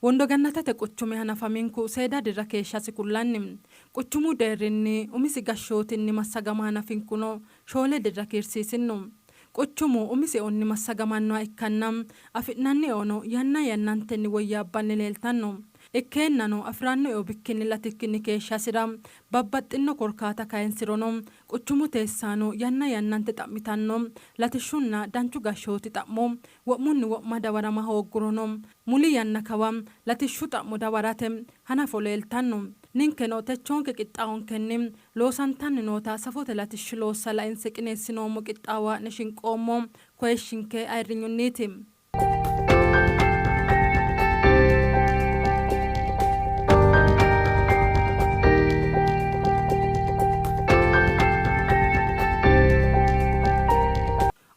Wondo Gannatete quchumi hanafaminku seeda dirra keeshshasi kullanni. Quchumu deerrinni umisi gashshootinni massagama hanafinkuno 4 dirra kiirsiisinno. Quchumu umisi eonni massagamannoha ikkanna afi'nanni eono yanna yannantenni woyyaabbanni leeltanno. Ikkeennano afi'ranno eo bikkinni latikkinni keeshshasira babbaxxinno korkaata kayinsirono quchumu teessaano yanna yannante xa'mitanno latishshunna danchu gashshooti xa'mo wo'munni wo'ma dawarama hooggurono muli yanna kawa latishshu xa'mo dawarate hanafo leeltanno. Ninkeno techoonke qixxaawonkenni loosantanni noota safote latishshi loossa lainse qineessinoommo qixxaawo haa'ne shinqoommo koyishshinke ayirrinyunniiti.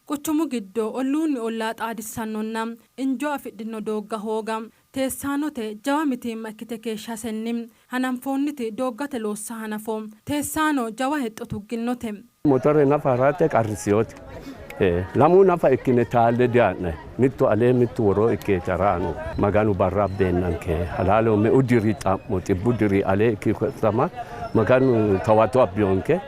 Quchumu giddo olluunni ollaa xaadissannonna injoo afidhino doogga hooga teessaanote jawa mitiimma ikkite keeshshasenni hananfoonniti dooggate loossa hanafo teessaano jawa hexxo tugginnote. Motore nafa harate qarrisinote. Lamu nafa ikkine taalle diha'nanni. Mittu alee mittu woroo ikkeeti ha'rannohu. Maganu barra abbeennanke halaaleho meu diri xa'mo xibbu diri alee ikkitama Maganu towato abbiyonke.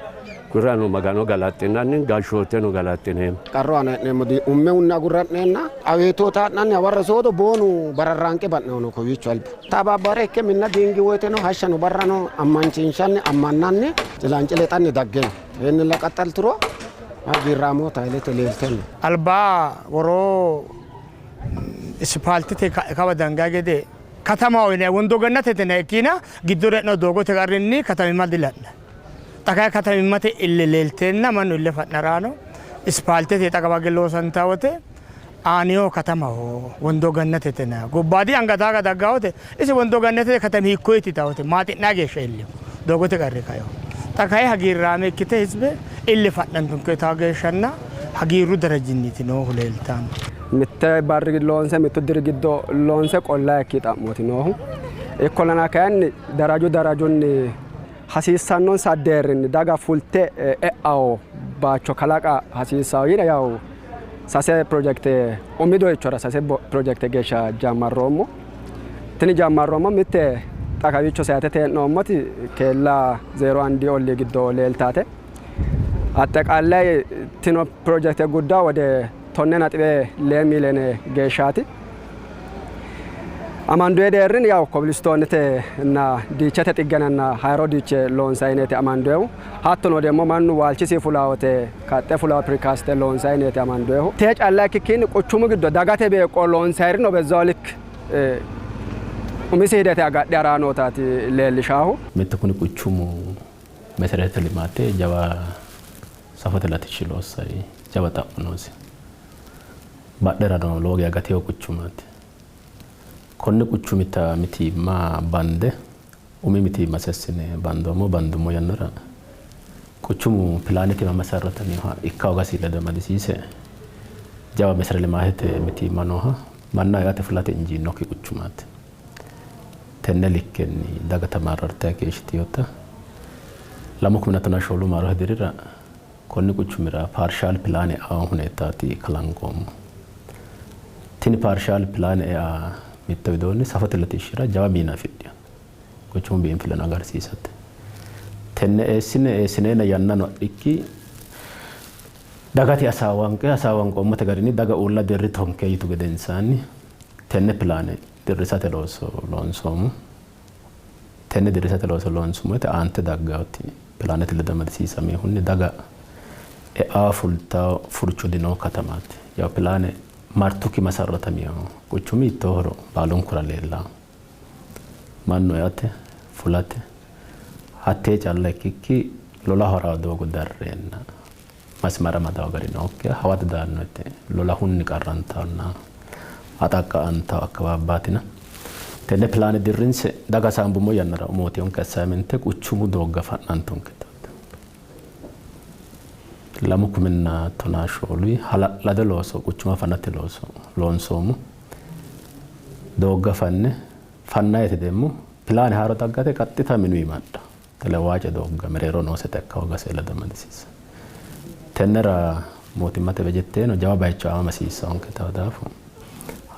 Kurano Magano galaxxinanni gashshooteno galaxxineemmo. Qarru aana hee'neemmo ummehunni agurra'neenna aweetoota ha'nanni hawarro soodo boonu bararraanqe ba'nehono kowiicho alba. Tababbare ikke minna diingi woyteno hashshano barrano ammanchiinshanni ammannanni cilaancile xanni daggeno. Tennella qaxxalturo hagiirraamoota ilete leeltenno. Alba woro isipaaltete kawa danga gede katamaho yinanni wondo gannatete yinanni ikkiina giddora e'no doogote qarrinni katamimma dila'nanni. Xa kayi katamimmate ille leelteenna mannu ille fa'naraano ispaaltete xa kawa hige loosantaa wote aaniho katamaho wondo gannatete yinanni. Gobbaadi anga daaga daggaa wote isi wondo gannatete katami hiikkoyeti yitaa wote maaxi'naa geeshsha iillino doogote qarri kaino. Xa kayi hagiirraame ikkite hizbe ille fa'nantunke yitaa geeshshanna hagiirru darajinniiti noohu leeltanno. Mitte barri loonse mittu diri giddo loonse qollaayikki xa'mooti noohu. Ikkollana kayinni daraju darajunni hasiissannonsa deerrinni daga fulte e'awo baacho kalaqa hasiissawo yine yaw sase pirojekte umi doyichora sase pirojekte geeshsha jammarroommo. Tini jammarroommo mitte xa kawiicho sayatete hee'noommoti keella 01 ollii giddo leeltaate. Axxeqaale tino pirojekte gudda wode 10.2 miiliyoone geeshshaati. Amandoye deerrin yaw kobilistoonete na diichete xiggananna hayro diiche loonsayineeti amandoyehu. Hattono demmo mannu waalchisi fulawote kaxxe fulawo pirikaaste loonsayineeti amandoyehu. Tee calla ikkikkiinni quchumu giddo dagate beeqqo loonsayirino bezzaw lik umisi hidete agadhe haraa nootaati leellishaahu. Mittu kuni quchumu meserete limaate jawa safote latishshi loossay jawa xa'mo noosi. Badherano lowo geya gatino quchumaati. Konni quchumita mitiimma bande umi mitiimma sessine bandoommo. Bandummo yannara quchumu pilaanete iima masarrataminoha ikka hoogasi ledo amadisiise jawa mesere limaatete mitiimma nooha manna eate fulate injiinokki quchumaati. Tenne likkenni daga tamarrartanni keeshshitinota 2014 maarote dirira konni quchumira paarshaal pilaane ea huneetaati kalanqoommo. Tini paarshaal pilaane ea mitto widoonni safote latishshira jawa miina afidhino. Quchumu biinfilleno agarsiisate. Tenne eessine eessineenna yannano adhikki dagate hasaawanqe hasaawanqoommote garinni daga uulla dirritonke yitu gedensaanni tenne pilaane dirrisate looso loonsoommo. Tenne dirrisate looso loonsummo woyte aante daggaati pilaanete ledo amadisiisaminohunni daga e'a fultawo furcho dinoo katamaati. Yaw pilaane martukki masarratamino quchumi hiittoohoro baalunkura leellawo. Mannu eate fulate hattee calla ikkikki lolahu harawo doogo darreenna masimara amadawo gari nookkiha hawado daanno woyte lolahunni qarrantawonna axaqqa'antawo akkawabbaatina. Tenne pilaane dirrinse daga hasaambummo yannara umootiyonke assaymente quchumu doogga fa'nantonke. 2014 hala'lado looso quchuma fanate looso loonsoommo. Doogga fanne fannayete demmo pilaane haaro daggate qaxxita minu iimadha telewaace doogga mereero nooseta ikka hoogase ledo amadisiisa. Tennera mootimmate bejetteno jawa bayicho aamama hasiissanonke daafo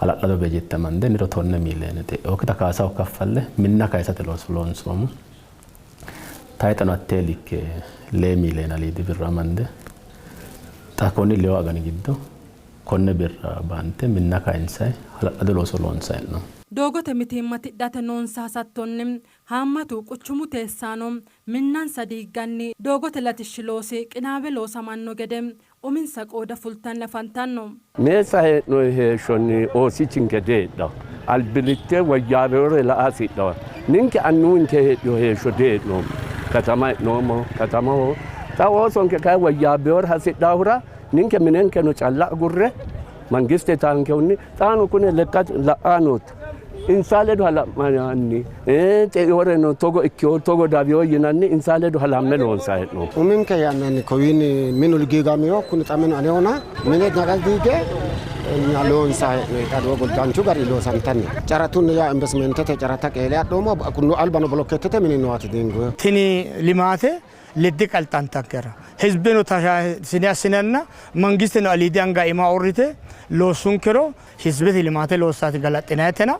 Hala'lado bejette amande niro 10 miiliyoonete ookita kaasaho kaffalle minna kayisate looso loonsoommo. Tayxano hattee likke 2 miiliyoone aliidi birra amande xa konni 6 agani giddo konne birra baante minna kayinsayi hala'lado looso loonsayi hee'noommo. Doogote mitiimma tidhate noonsa hasattonni haammatu quchumu teessaano minnansa diigganni doogote latishshi loosi qinaawe loosamanno gede uminsa qooda fultanni afantanno. Meessa hee'noyi heeshshonni oosichinke diheedhanno. Albillitte woyyaawinore la''a hasidhanno. Ninke annuwinke heedhino heeshsho dihee'noommo. Katama hee'noommo, katamaho. Xa oosonke kayi woyyaabbinore hasidhahura ninke minenkeno calla agurre mangiste taankehunni xaano kune lekka la''a noota. Insa ledo hala'manni xeoreno togo ikkiyo togo dawiyo yinanni insa ledo halamme loonsayi hee'noommo. Uminke yannanni kowiinni minu giigamiyo kuni xa minu anehona mine naqa diige loonsayi hee'noyi xa doogo danchu gari loosantanni. Caratunni yaa investimentete carata qeele adhoommo albano bolokeetete mini nooti diingoyo. Tini limaate ledde qalxantankera hizbeno sine assinanna mangisteno aliidi anga iima uurrite loossunkero hizbete limaate loossaati galaxxinayitena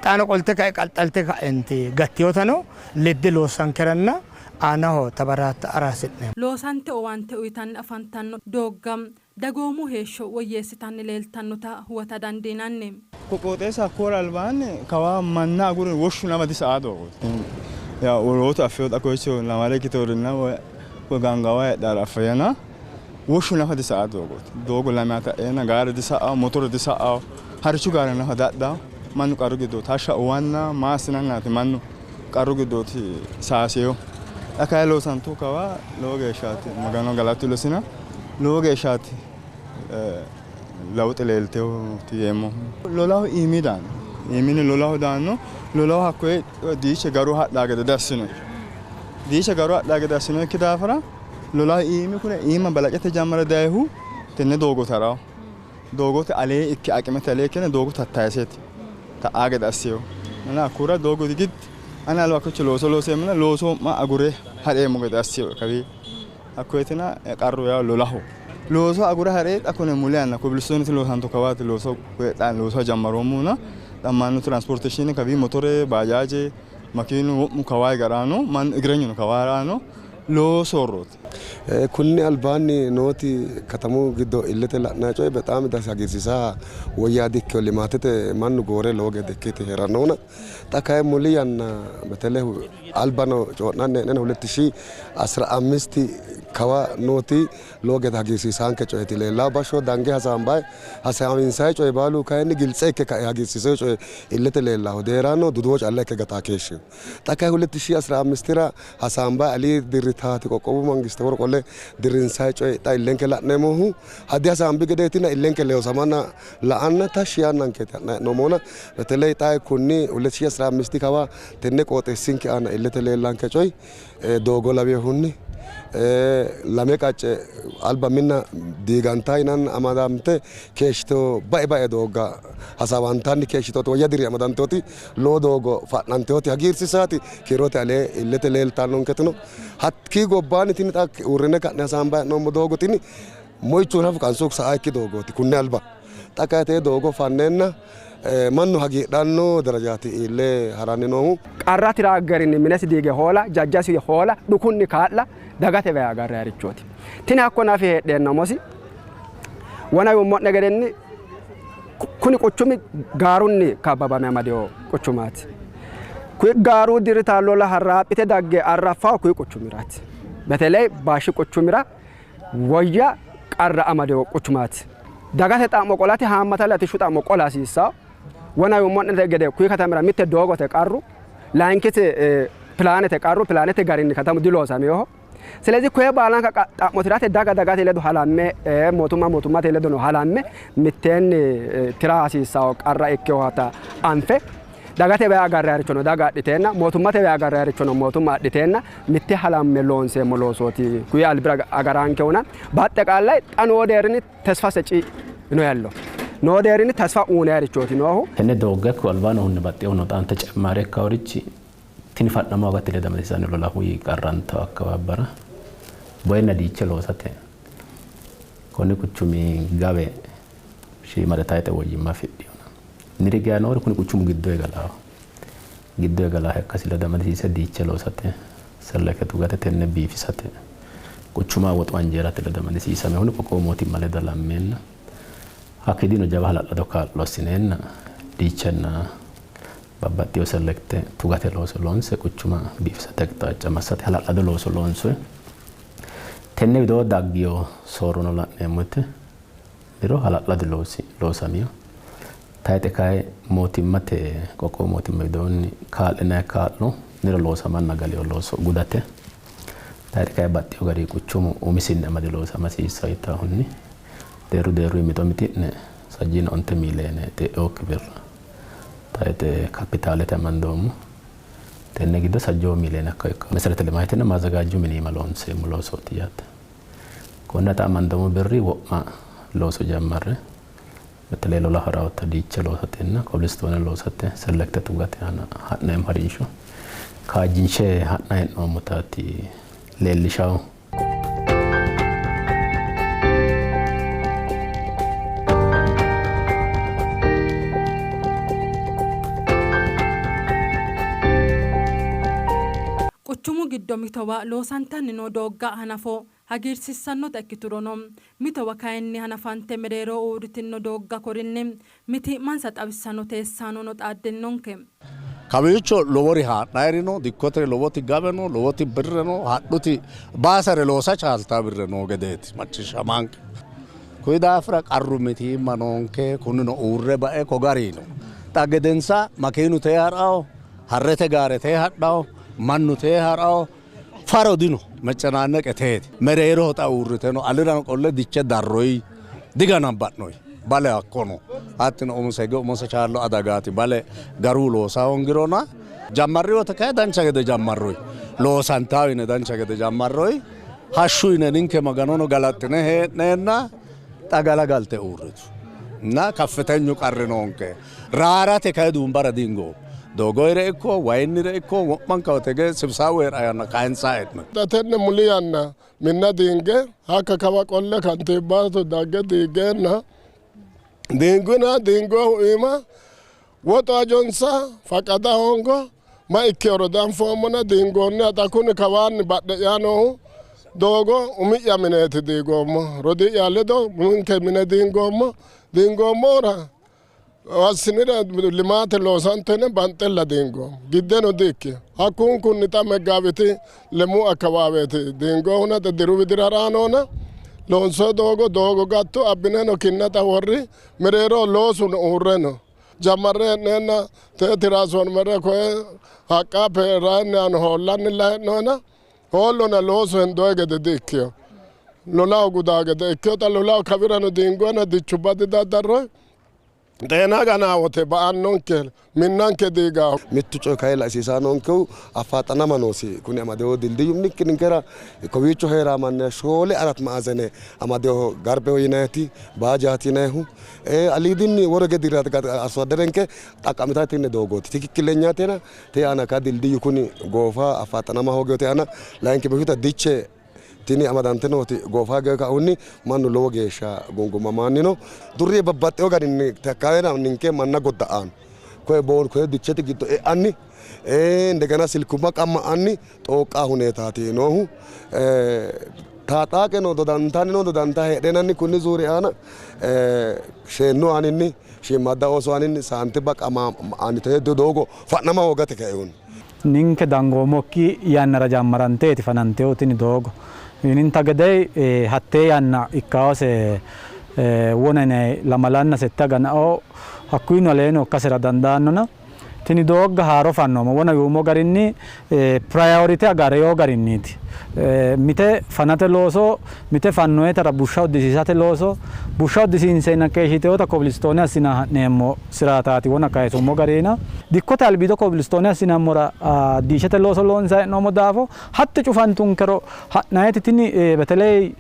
xaano qolte kae qalxalte ka'enti gattiyotano ledde loossankeranna aanaho tabaraatta arasi'neemmo. Loosante owaante uyitanni afantanno doogga dagoomu heeshsho woyyeessitanni leeltannota huwata dandiinanni. Ko qooxeessa hakkoora albaanni kawa manna agure woshshu nama disa'a doogooti. Yaa wolootu affeyo xa koyicho lamala ikkitorinna woy gaangawa heedhara affeyana woshshu nafa disa'a doogooti. Doogo lame ta'eena gaare disa'a, motore disa'a, harichu gaare nafa dadha mannu qarru giddooti. Hashsha uwanna maa assinannaati mannu qarru giddooti saaseyo. Xa kayi loosantu kawa lowo geeshshaati Magano galatu losina lowo geeshshaati lawuxe leelteyooti yeemmo. Lolahu iimi daanno. Iimini lolahu daanno. Lolahu hakkoye diiche garu hadhaa gede dassino. Diiche garu hadhaa gede assinokki daafira lolahu iimi kune iima balaqete jammare dayihu tenne doogo tarawo. Doogote alee ikke aqimete alee ikkine doogo tattayiseeti. Ta'aa gede assiyo. Ana hakkura doogo digiddi. Ana alba hakkoicho looso looseemmona looso ma agure hareemmo gede assiyo kawi. Hakkoyetina qarru yaa lolahu. Looso agure haree xa kune mule yanna kobilistoonete loosantu kawaati looso looso jammaroommuna xa mannu transporteeshiini kawi motore baajaaje makiinu wo'mu kawaay garaano mannu igirenyuno kawaa haraano lowo soorrooti. Kunni albaanni nooti katamu giddo illete la'nanni coyi bexaami hagiirsiisaa woyyaa dikkino limaatete mannu goore lowo gede ikkite hee'rannohuna xa kayi muli yanna betele albano co'nanni hee'nena 2015 kawa nooti lowo gede hagiirsiisaanke coyeeti leellaa bashsho dange hasaambayi hasaawinsayi coyi baalu kayinni giltse ikke kae hagiirsiisayo coyi illete leellaahu deeraano duduwo calla ikke gataa keeshshiyo xa kayi 2015 hasaambayi alii dirritaati qoqqowu mangiste woro qolle dirrinsayi coyi xa illenke la'neemmohu haddi hasaambi gedeetina illenke leewosamanna la'anna tashshi yaannankeeti ha'nayi hee'noommona beteley xa kunni 2015 kawa tenne qooxeessinke aana illete leellanke coyi doogo lawinohunni lame qacce alba minna diigantaa yinanna amadamte keeshshito bae bae doogga hasaawantanni keeshshitooti woyya diri amadantooti lowo doogo fa'nanteoti hagiirsiisaati kiirote alee illete leeltannonketino hakkii gobbaanni tini xa uurrine ka'ne hasaambayi hee'noommo doogo tini moyichu nafu qansu sa'a ikki doogooti kunne alba xa kayite doogo fanneenna mannu hagiidhanno darajaati iille haranni noohu. Qarra tira garinni minesi diige hoola jajjasi hoola dhukunni kaa'la dagate wayi agarrayarichooti. Tini hakko nafi heedheennamosi wona yummo'ne gedenni kuni quchumi gaarunni kabbabame amadeyo quchumaati. Kuyi gaaru dirita lola harraaphite dagge arraffaho kuyi quchumiraati. Beteley baashi quchumira woyya qarra amadeyo quchumaati. Dagate xa'mo qolate haammata latishshu xa'mo qola hasiissawo. Wona yummo'nete gede kuyi katamira mitte doogote qarru layinkite pilaanete qarru pilaanete garinni katamu diloosameyoho. ስለዚህ koye baalanka xa'mo tirate daga dagate ledo halamme mootumma mootummate ledo no halamme mitteenni tira hasiissawo qarra ikkeyohata anfe dagate wayi agarrayarichono daga adhiteenna mootummate wayi agarrayarichono mootumma adhiteenna mitte halamme loonseemmo loosooti kuyi albira agaraankehuna በአጠቃላይ xa noo deerrinni ተስፋ ሰጪ ነው ያለው noo deerrinni ተስፋ uunayarichooti noohu. Tenne doogga ikko alba noohunni baxxinohu xaano tecemmari ikkaworichi tini fa'namo agatti ledo amadisiisanni lolahu qarrantawo akkabaabbara boyenna diiche loosate konni quchumi gawe shiimare tayxe woyyimma afidhino. Niri geya noori kuni quchumu giddo galaaho. Giddo galaaho ikkasi ledo amadisiise diiche loosate selleke tugate tenne biifisate quchuma woxu anjeerate ledo amadisiisamehunni qoqqowu mootimma ledo lammeenna hakkiidino jawa hala'lado kaa'lo assineenna diichenna babbaxxino selekte tugate looso loonse quchuma biifisate aqixaaca massate hala'lado looso loonsoyi. Tenne widoo daggino soorrono la'neemmote diro hala'ladu loosi loosamino. Tayixe kayi mootimmate qoqqowu mootimma widoonni kaa'linayi kaa'lo niro loosamanna galiyo looso gudate tayixe kayi baxxino gari quchumu umisinni amade loosama hasiissanno yitahunni deerru deerru mixo mixi'ne sajjiina 9 miiliyeene xe'okki birra tayixe kapitaalete amandoommo. Tenne giddo 30 miiliyeene hakka ikka meserete limaatenna maazagaajju miniima loonseemmo loosooti yaate. Konne xa amandoommo birri wo'ma looso jammarre በተለይ lola harawota diiche loosatenna kobilistoone loosate selekte tugate aana ha'neemmo harinsho kaajjinshe ha'nayi hee'noommotaati leellishawo. Quchumu giddo mitowa loosantanni noo doogga hanafo hagiirsiissannota ikkiturono mitowa kayinni hanafante mereero uurritino doogga korinni mitii'mansa xawissanno teessaanono xaaddinonke. Kawiicho lowori haa'nayiri no, dikkote lowoti gawe no, lowoti birre no, hadhuti baasare loosa chaaltaa birre noo gedeeti macciishshamanke. Kuyi daafira qarru mitiimma noonke, kunino uurre bae ko gari no. Xa gedensa makiinu tee ha'rawo, harrete gaare tee hadhawo, mannu tee ha'rawo, faro dino meccenaanneqe teeti. Mereeroho xa uurrite no, alirano qolle diche darroyi diganabba'noyi. Bale hakko no. Hattino umose hige umose chaallo adagaati. Bale garu loosa hoongirona jammarri wote kayi dancha gede jammarroyi. Loosantawo yine dancha gede jammarroyi. Hashshu yine ninke Maganono galaxxine hee'neenna xa galagalte uurritu. Na kaffitenyu qarri noonke. Raarate kayi duumbara dingo. Doogoyire ikko wayinnire ikko wo'manka wote hige sibsaawu hee'ra yanna kayinsa hee'ne. Xa tenne muli yanna minna diinge hakka kawa qolle kantiibbaatu dagge diiggeenna diinguna diingohu iima woxu ajonsa faqada hoongo ma ikkeworo dianfoommona diingoonniha xa kuni kawaanni badhe'ya noohu doogo umi'ya mineeti diigoommo rodii'ya ledo ninke mine diingoommo diingoommohura assinire limaate loosantene banxella diingoommo giddeno di-ikkino hakkunkunni xa meggaabiti lemu akkawaaweeti diingohuna xa diru widira ha'raa noona loonsoyi doogo doogo gattu abbineno kinna xa worri mereero loosu uurre no jammarre hee'neenna tee tiraansformere koye haqqa peerayinni aano hoollanni hee'noona hoollona loosu hendoyi gede di-ikkino lolahu gudaa gede ikkino xa lolahu kawirano diingoyna dichubba didaddarroyi xeena ganaa wote ba'annonke minnanke diigaa. Mittu coyi kayi laisiisaa noonkehu affaaxanama noosi kuni amadewo dildiyu ninke ninkera kowiicho heeraa manna 4 arat ma'azene amadewo garbeho yinayiti baajaati yinayihu aliidinni woro gede arso adderenke xaqqa'mitaa tenne doogooti tikikkilenyaatena te aana ka dildiyu kuni goofa affaaxanama hoogeyote aana layinki mehuta diche tini amadante nooti goofa hoogeyo kaunni mannu lowo geeshsha gungumamaanni no durriye babbaxxewo garinni takkaawena ninke manna godda'aano koye boon koye dichete giddo e'anni indegena silkumma qamma'anni xooqqa huneetaati noohu taaxaaqe no dodantanni no dodanta heedhenanni kunni zuuri aana sheennu aaninni shiimmadda ooso aaninni saantibba qama aanite doogo fa'nama hoogate kaehunni. Ninke dangoommokki yannara jammaranteeti fanantewo tini doogo. Yininta gede hattee yanna ikkaase wonene lamalanna sette aganao hakkuyino aleeno ikkasera dandaannona tini doogga haaro fannoommo wona yuummo garinni priority agareyo garinniiti. Mite fanate looso mite fannoyetara bushsha uddisiisate looso bushsha uddisiinseenna keeshshiteewota kobilistoone assina ha'neemmo siraataati wona kayisummo gariina dikkote albiido kobilistoone assinammora diishete looso loonsa hee'noommo daafo hatte cufantunkero ha'nayeti tini beteley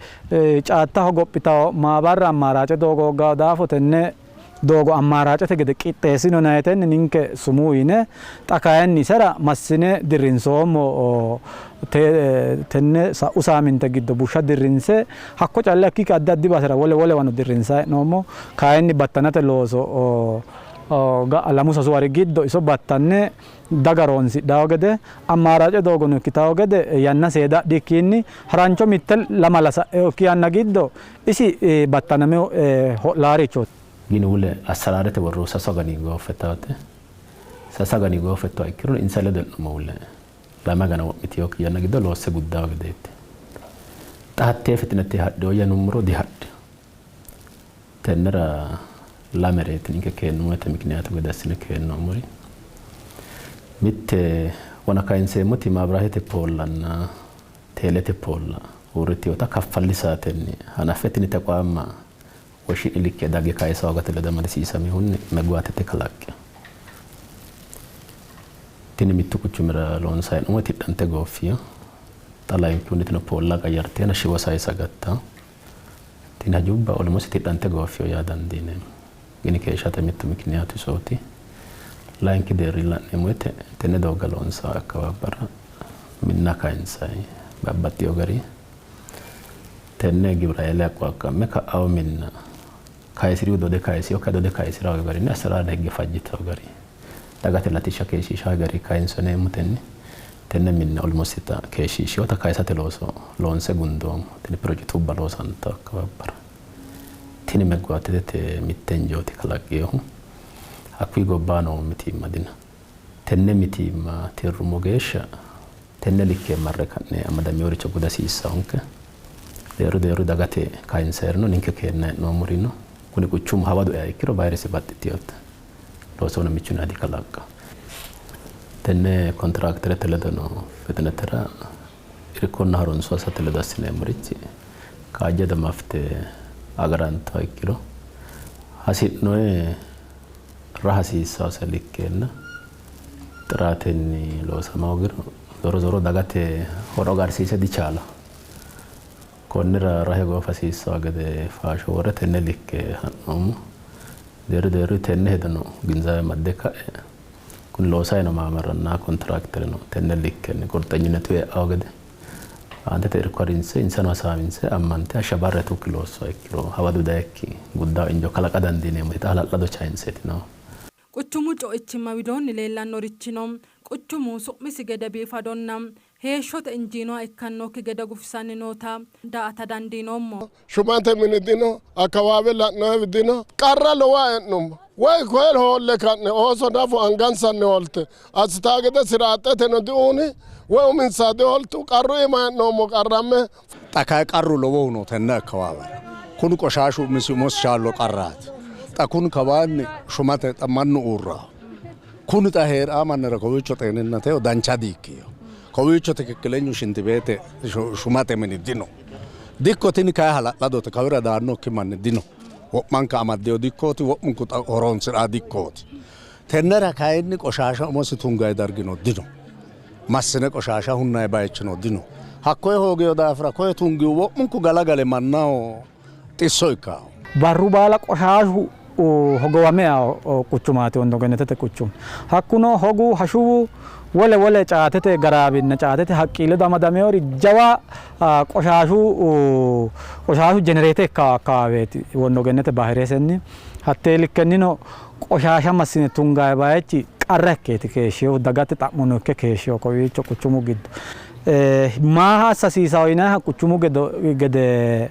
caatta hogophitawo maabarra ammaaraace doogo hoggawo daafo tenne doogo ammaaraacete gede qixxeessino nayetenni ninke sumuu yine xa kayinni isera massine dirrinsoommo tenne sa'u saaminte giddo bushsha dirrinse hakko calla ikkikki addi addi basera wole wolewano dirrinsa hee'noommo kayinni battanate looso ga'a lamu sasu ari giddo iso battanne daga horonsidhawo gede ammaaraace doogono ikkitawo gede yanna seeda adhikkiinni harancho mitte lamala sa'inokki yanna giddo isi battaname ho'laarichooti. Gini wole assaraarete worro sasu agani gooffe taate sasu agani gooffettoha ikkiro insa ledo e'nummo wole lame agana wo'mitinokki yanna giddo loosse guddawo gedeeti. Xa hattee fixinete hadhino yinummoro dihadhino. Tennera lamereeti ninke keenummo woyte mikiniyaatu gede assine keennoommori. Mitte wona kayinseemmoti maabiraatete poollanna teelete poolla uurritinota kaffalli saatenni hanaffe tini tequwaamma woshshi'ni likke dagge kayisa hoogate ledo amadisiisamihunni meguwaatete kalaqqino. Tini mittu quchumira loonsanni hee'noommo tidhante gooffino. Xa layinkihunnitino poolla qayyarteenna shiwo sayisa gattanno. Tini hajubba olmosi tidhante gooffino yaa dandiineemmo. Gini keeshshate mittu mikiniyaatu isooti. Layinki deerri la'neemmo woyte tenne doogga loonsanni akkawaabbara minna kayinsanni babbaxxino gari tenne gibirahayile aqquwaqqamme ka'awo minna kayisirihu dode kayisiho dode kayisirawo garinni assaraare higge fajjitawo gari dagate latishsha keeshshiishawo gari kayinso yineemmotenni tenne minna olmosita keeshshiishshewota kayisate looso loonse gundoommo. Tini pirojekitubba loosantawo akkawaabbara. Tini meguwaatete mitte injooti kalaqqinohu. Hakkuyi gobbaa noo mitiimma dino. Tenne mitiimma tirrumo geeshsha tenne likke marre ka'ne amadameworicho guda hasiissawonke. Deerru deerru dagate kayinseerino ninke keenna hee'noommorino kuni quchumu hawadu ea ikkiro vayrese baxxitinote. Loosono michunni dikalaqqa. Tenne kontiraakterete ledo no fitnetera irkonna harunso assate ledo assineemmorichi kaajjado mafte agarantoha ikkiro hasi'noe raha hasiissawose likkeenna xiraatenni loosama hoogiro zoro zoro dagate horo agarsiise dichaala. Konnira rahe goofa hasiissawo gede faasho worre tenne likke ha'noommo. Deerru deerru tenne hedono ginzaawe madde ka'e kun loosayi no maamarranna kontiraaktereno tenne likkenni qurxenyinnetu e'awo gede aantete irko harinse insano hasaawinse ammante hashsha barra tukki loossuha ikkiro hawadu dayikki guddawo injo kalaqa dandiineemmo hala'lado chayinseeti no. Quchumu co'ichimma widoonni leellannorichino quchumu su'misi gede biifadonna heeshshote injiinoha ikkannokki gede gufisanni noota daa''ata dandiinoommo. Shumate mini dino, akkawaawe la'noewi dino, qarra lowa e'nummo. Woy koye hoolle ka'ne ooso nafu angansanni hoolte assitaa gede siraaxxeteno diuuni woy uminsa dihooltu qarru iima e'noommo qarramme. Xa kayi qarru lowohu no tenne akkawaawera. Kuni qoshaashu umisi umosi chaallo qarraati. Xa kuni kawaanni shumate xa mannu uurrawo. Kuni xa hee'raa mannira kowiicho xeeninnateho dancha diikkiyo. Kowiicho tikikkilenyu shintibeete shumate mini dino. Dikko tini kayi hala'ladote kawira daannokki manni dino. Wo'manka amaddeyo dikkooti, wo'munku horonsi'raa dikkooti. Tennera kayinni qoshaasha umosi tungayi dargino dino. Massine qoshaasha hunnayi bayichino dino. Hakkoye hoogiyo daafira koye tungihu wo'munku galagale mannaho xisso ikkawo. Barru baala qoshaashu hogowame quchumaati Wondogenetete quchumi. Hakkuno hogu hashuwu wole wole caatete garaabinna caatete haqqi ledo amadamewori jawa qoshaashu qoshaashu jenereete ikkawo akkawaaweeti Wondogenete bahiresenni. Hattee likkennino qoshaasha massine tungayi bayichi qarra ikkeeti keeshshihu dagate xa'mono ikke keeshshihu kowiicho quchumu giddo. Maa assa hasiisawo yinayiha quchumu gede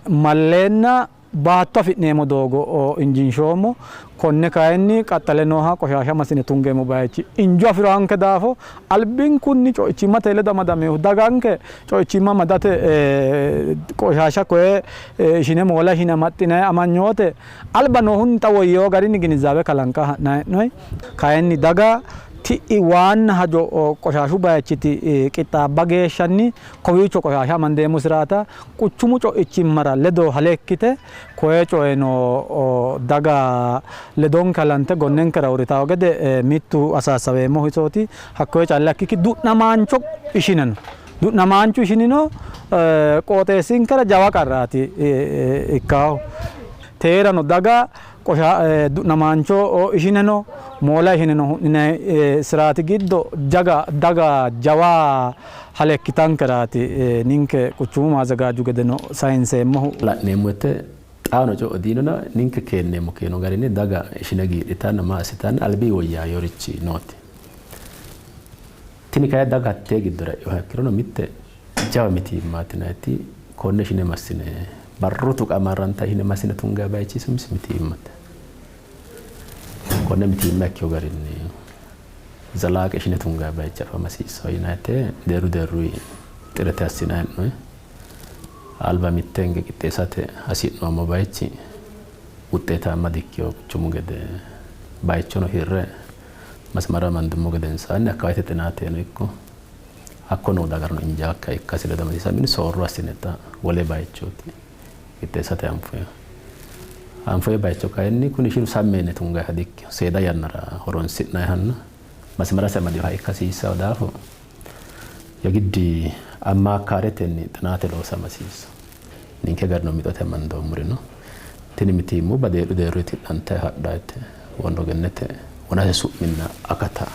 malleenna baatto afi'neemmo doogo injinshoommo. Konne kayinni qaxxale nooha qoshaasha massine tungeemmo bayichi injo afi'ranke daafo albinkunni co'ichimmate ledo amadamehu daganke co'ichimma amadate qoshaasha koye ishine moola ishine amaxxinayi amanyoote alba noohunni xa woyyeewo garinni ginizaabe kalanqa ha'nayi hee'noyi. Kayinni daga ti'i waanna hajo qoshaashu bayichiti qixxaabba geeshshanni kowiicho qoshaasha amandeemmo siraata quchumu co'ichimmara ledo hale ikkite koye coyeno daga ledonke halante gonnenkera uurritawo gede mittu asaasaweemmohu isooti. Hakkoye calla ikkikki du'namaancho ishineno du'namaanchu ishinino qooxeessinkera jawa qarraati ikkawo. Teerano daga du'namaancho ishineno moola ishineno hu'ninayi siraati giddo jaga daga jawa hale ikkitankeraati ninke quchumu maazagaaju gedeno sayinseemmohu. La'neemmo woyte Xaano co'o diinona ninke keenneemmo keeno garinni daga ishine giidhitanna maa assitanna albi woyyaawinorichi nooti. Tini kayi daga hattee giddora e'inoha ikkirono mitte jawa mitiimmaati yinanniti konne ishine massine barru tuqa marranta ishine massine tungayi bayichi umisi mitiimmate. Konne mitiimma ikkino garinni zalaaqe ishine tungayi bayichi afama hasiissanno yinannite deerru deerruyi xirete assinanni hee'noonni. Alba mitte hinge qixxeessate hasi'noommo bayichi wuxxeetaamma dikkino quchumu gede bayichono hirre masimara amandummo gedensaanni akkawaawete xinaateno ikko hakko noo dagarano injaakka ikkasi ledo amadisiisamino soorro assine xa wole bayichooti qixxeessate anfoyi. Anfoyi bayicho kayinni kuni ishiru sammi yine tungayiha dikkino seeda yannara horonsi'nayihanna masimarasi amadinoha ikka hasiissanno daafo yegiddi ammaakaaretenni xinaate loosama hasiissanno. Ninke garino mixote amandoommori no. Tini mitiimmubba deerru deerruyi tidhantayi hadhaate Wondo Gennete wonase su'minna akata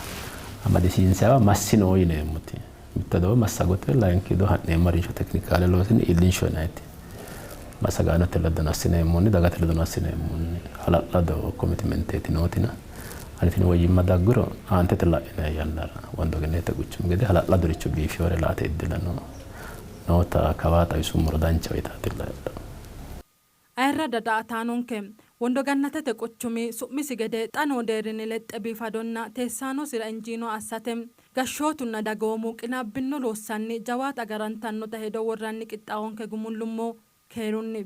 amadisiinsayiwa massino yineemmoti mitte doogo massagote, layinki doogo ha'neemmo harinsho tekinikaale loosinni iillinsho yinayiti massagaanote ledono assineemmonni dagate ledono assineemmonni hala'lado komitimenteeti nootina ani tini woyyimma dagguro aantete la'inanni yannara Wondo Gennetete quchumi gede hala'ladoricho biifiyore laate iddilano noota kawaa xawisummoro danchaho yitaatilla heedhanno. Ayirradda daa''ataanonke, Wondo Gannatete quchumi su'misi gede xa noo deerrinni lexxe biifadonna teessaanosira injiinoha assate gashshootunna dagoomu qinaabbinno loossanni jawaata agarantannota hedo worranni qixxaawonke gumullummo. Keerunni.